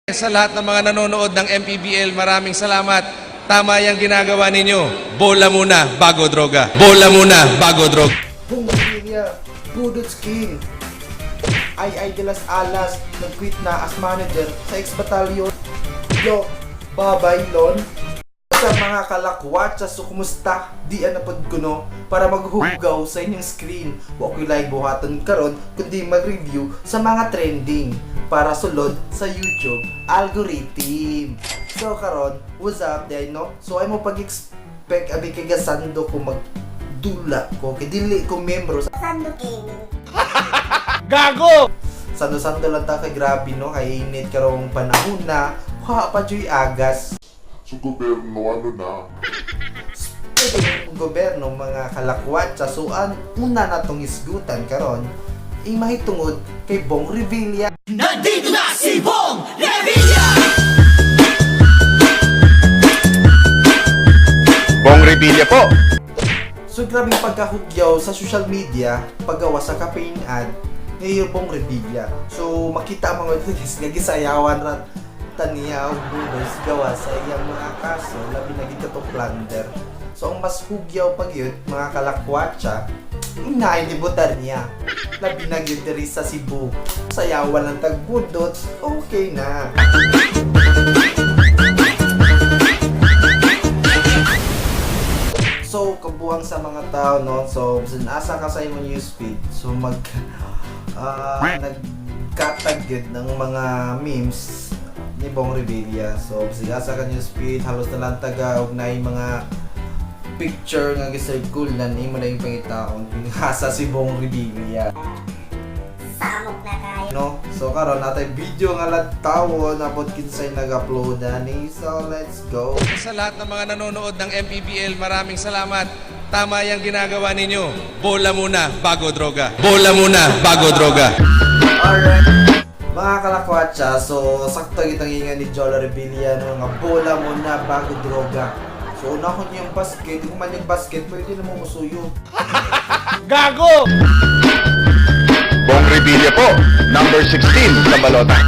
Sa lahat ng mga nanonood ng MPBL, maraming salamat. Tama yung ginagawa ninyo. Bola muna bago droga. Bola muna bago droga. Bong Revilla, Budots King. Ay Ay de las Alas, nag-quit na as manager sa ex-batalyon. Yo, babay lon. Sa mga kalakwatsa, so kumusta? Di anapod ko, no, para maghugaw sa inyong screen. Wa ko'y live buhaton karon kundi mag-review sa mga trending para sulod sa YouTube algorithm. So karon, what's up day, no? So ay mo pag-expect abi kay gasando ko magdula ko kay dili ko membro sa Sando Gaming. Sando-sando lang ta kay grabe, no, kay init karong panahon na wa pa juy agas. So gobyerno, ano na? Pwede yung gobyerno, mga kalakwatsa. So ang una natong isgutan karon ay mahitungod kay Bong Revilla. Nandito na si Bong Revilla! Bong Revilla po. So grabing pagkahugyaw sa social media paggawa sa campaign ad ni Bong Revilla. So makita ang mga guys nga gisayawan ra taniya og bulos gawa sa iyang mga kaso, labi na gid katong plunder. So ang mas hugyaw pag yun, mga kalakwatsa, inailibutan niya. Labi na gyud diri sa Cebu. Sayawan lang tagbudot, okay na. So, kabuang sa mga tao, no? So, bisan asa ka sa imong newsfeed, so mag nagkatag gyud ng mga memes ni Bong Revilla. So, bisan asa ka newsfeed, halos na lang taga og naay mga picture nga gi-circle na nimo na yung pangitaon hasa si Bong Revilla. Samok na kayo. No? So karon natay video nga ladtawon about kinsay nag-upload ani. So let's go. Sa lahat ng mga nanonood ng MPBL, maraming salamat. Tama yung ginagawa ninyo. Bola muna bago droga. Bola muna bago droga. Alright. Mga kalakwatsa, so sakto itong ingan ni Jolo Revilla, no, nga bola muna bago droga. So una ko yung basket, kung man yung basket, pwede na mo musuyo. Bong Revilla po, number 16 sa balota.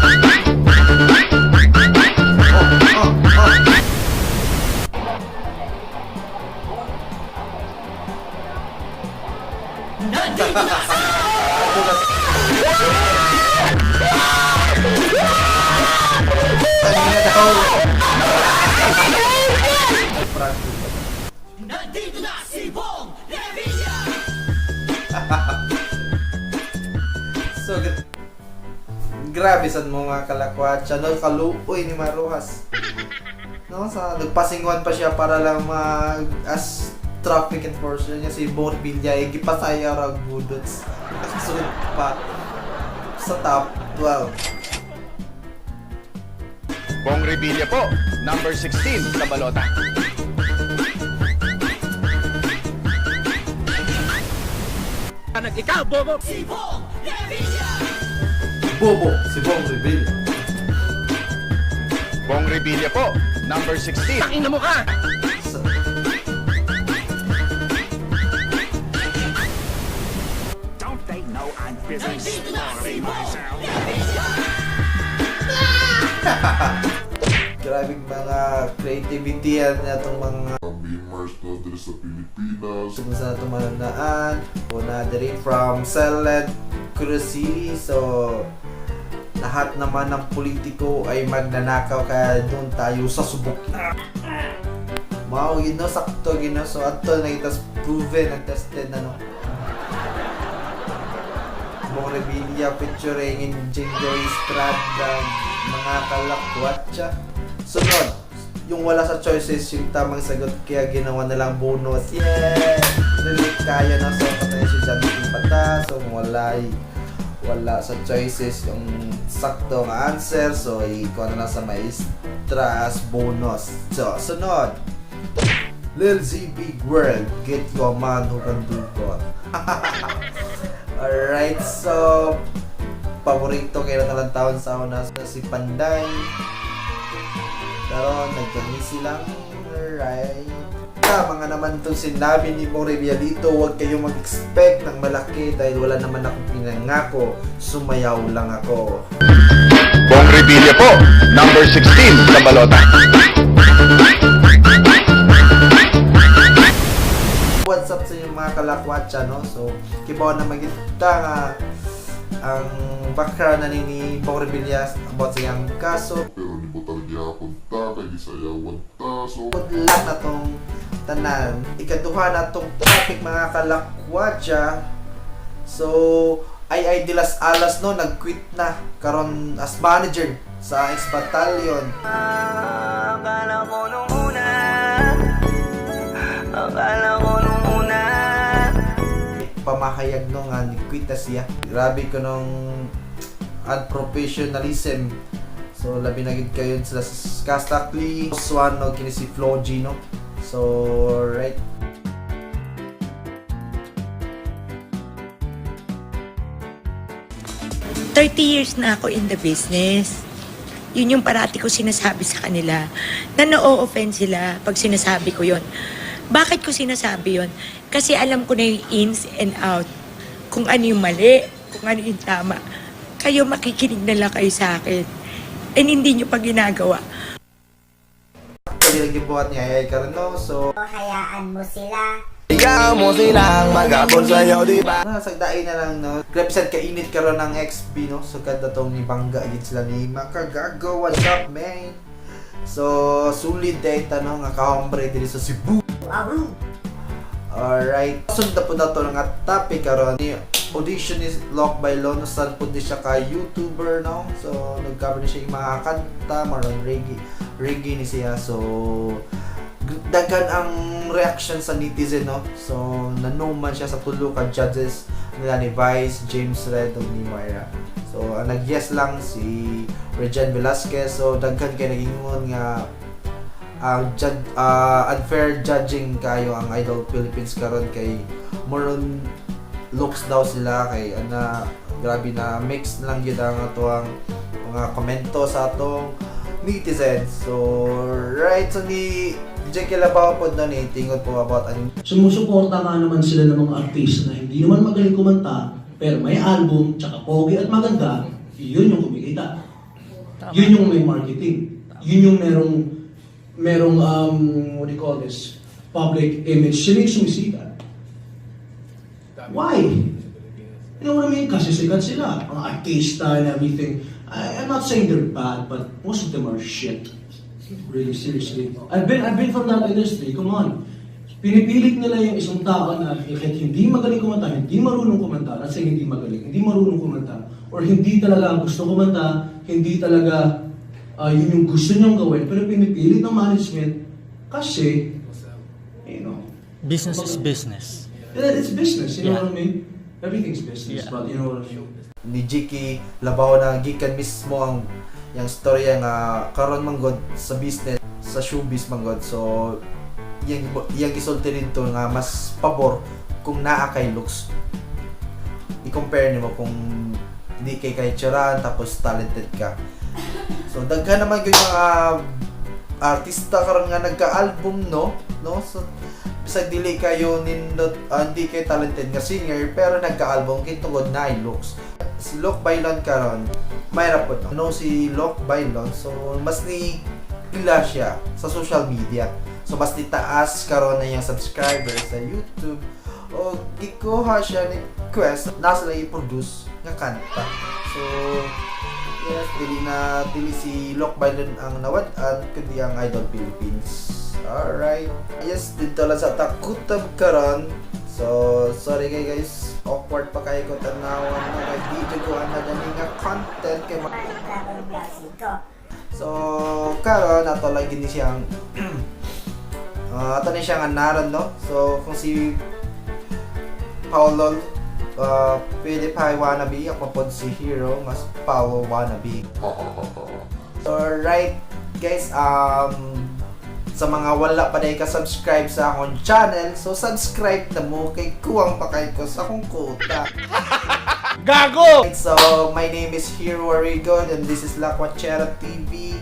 Oh. Nandito na si Kanina daw. Prank. Nandito na si Bong Revilla! So, grabe sad mo, mga kalakwatsa, no? Kaluoy ni Marujas. No, sa nagpasingon pa siya para lang mag as traffic enforcer niya si Bong Revilla eh, gipasaya ra og budots. Nakasunod pa sa top 12. Bong Revilla po, number 16 sa balota. Si Bong Revilla! Bobo si Bong Revilla. Bong Revilla po, number 16. Sa, Don't they know I'm busy Nandito na si spoiling Bong myself? Revilla! Grabe mga creativity yan na itong mga Memers na diri sa Pilipinas. kung sa itong mananaan. Una diri from Celed Cruz City. So, lahat naman ng politiko ay magnanakaw kaya doon tayo sa subok. Mao yun, no, sakto yun, no? So ato na itas proven and tested na, no. Bong Revilla featuring in Jinggoy Estrada, mga kalakwatsa. Sunod, yung wala sa choices yung tamang sagot kaya ginawa na lang bonus. Yeah! Relate kaya na, so patay si John Pata. So kung wala sa choices yung sakto nga answer, so ikaw na lang sa maestra as bonus. So, sunod. Lil Z Big World, get you a man who can do both. Alright, so paborito kay na taon sa una si Panday. Pero nagkami silang. Alright. Tama nga naman itong sinabi ni Bong Revilla dito, huwag kayong mag-expect ng malaki dahil wala naman akong pinangako. Sumayaw lang ako. Bong Revilla po, number 16 sa balota. What's up sa inyo, mga kalakwatsa, no? So, kibaw na magita nga ang background na ni Bong Revilla about sa iyang kaso. Pero nibutang gihapon ta, kay gisayawan ta. So, Good lang na tong tanan. Ikaduha na tong topic, mga kalakwatsa. So, ay de las Alas, no, nag-quit na karon as manager sa ex-battalion. Akala ko nung una, akala ko nung una. Pamahayag, no, nga ni-quit na siya. Grabe ko nung unprofessionalism. So labi na gid kayo sila sa Kastakli, Swan no, kini si Flo G, no. So right. 30 years na ako in the business. Yun yung parati ko sinasabi sa kanila, na na-offend sila pag sinasabi ko yun. Bakit ko sinasabi yun? Kasi alam ko na yung ins and out. Kung ano yung mali, kung ano yung tama. Kayo, makikinig na lang kayo sa akin. And hindi nyo pa ginagawa. Actually lang gibuhat niya ay karon, no. So Hayaan mo sila. Ikaw mo silang magabon sa'yo, di ba? Sagdain na lang, no. Grabe sad kainit karon ng XB, no. So kada tong ni Bangga gid sila ni Makagago. What's up, man? So sulit day tanong nga kahombre diri sa Cebu. Alright. Sunod na po na to nga topic karon ni audition is Lock by Lon. Saan po di siya ka YouTuber, no? So nag-cover ni siya yung mga kanta, maron reggae, reggae ni siya. So daghan ang reaction sa netizen, no? So nanuman siya sa tulo ka judges nila ni Vice, James Red ug ni Myra. So ang nag-yes lang si Regen Velasquez. So daghan kay nagingon nga ang unfair judging kayo ang Idol Philippines karon kay moron looks daw sila kay ana. Grabe na mix lang gyud ang atoang mga komento sa atong netizens. So right, so ni Jackie Labao pod no ni tingod po about aning Sumusuporta nga naman sila ng mga artista na hindi naman magaling kumanta, pero may album, tsaka pogi at maganda, yun yung kumikita. Yun yung may marketing. Yun yung merong, what do you call this? Public image. Sila yung sumisikat. Why? You know what I mean? Kasi sikat sila. Mga artista and everything. I'm not saying they're bad, but most of them are shit. Really, seriously. I've been from that industry. Come on. Pinipilit nila yung isang tao na kahit hindi magaling kumanta, hindi marunong kumanta, let's say hindi magaling, hindi marunong kumanta, or hindi talaga gusto kumanta, hindi talaga yun yung gusto niyang gawin, pero pinipilit ng management kasi, Business is business. Yeah, it's business, you know what I mean? Everything's business, but you know what I mean? Ni Jiki Labaw na gikan mismo ang yang storya nga karon man god sa business, sa showbiz man god. So iyang iyang gisulti nito nga mas pabor kung naa kay looks, i-compare nimo kung di kay tsuran tapos talented ka. So daghan naman gyud mga artista karon nga nagka-album, no. So bisag dili kayo nindot, hindi kayo talented nga singer, pero nagka-album kay tungod na looks. Si Lok Bailon karon mayra po, no, si Lok Bailon. So mas ni pila siya sa social media, so mas ni taas karon na iyang subscribers sa YouTube o gikuha siya ni Quest nasa lang i-produce nga kanta. So yes, dili na dili si Lok Bailon ang nawad-an kundi ang Idol Philippines. Alright, yes, dito lang sa Takutab karon. So sorry kay guys, awkward pa kayo ko tanawan na kay di jud ko ana dani nga content kay Panibagong ko. So karon ato lang gini siyang ato ni siyang anaran, no. So kung si Paolo Philip wannabe, ako pod si Hero mas Paolo wannabe. Alright guys, sa mga wala pa na ka-subscribe sa akong channel, so subscribe na mo kay kuwang pa kay ko sa akong quota. Gago! So, my name is Hero Arigon and this is Lakwachera TV.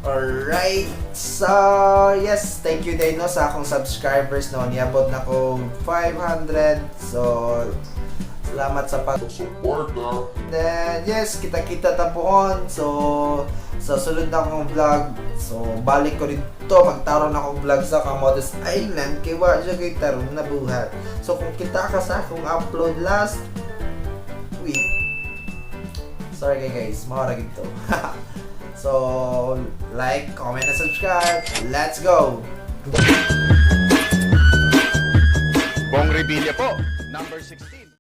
Alright, so yes, thank you din, no, sa akong subscribers, no. Niabot na ko 500. So, Salamat sa pag Suporta. Then, yes, kita-kita ta pohon. So, sa sulod na akong vlog, so, balik ko dito, magtaron akong vlog sa Camotes Island, kay wa siya kay tarong na buhat. So, kung kita ka sa akong upload last week, sorry kay guys, mao ra gito. So, like, comment, and subscribe. Let's go! Bong Revilla po, number 16.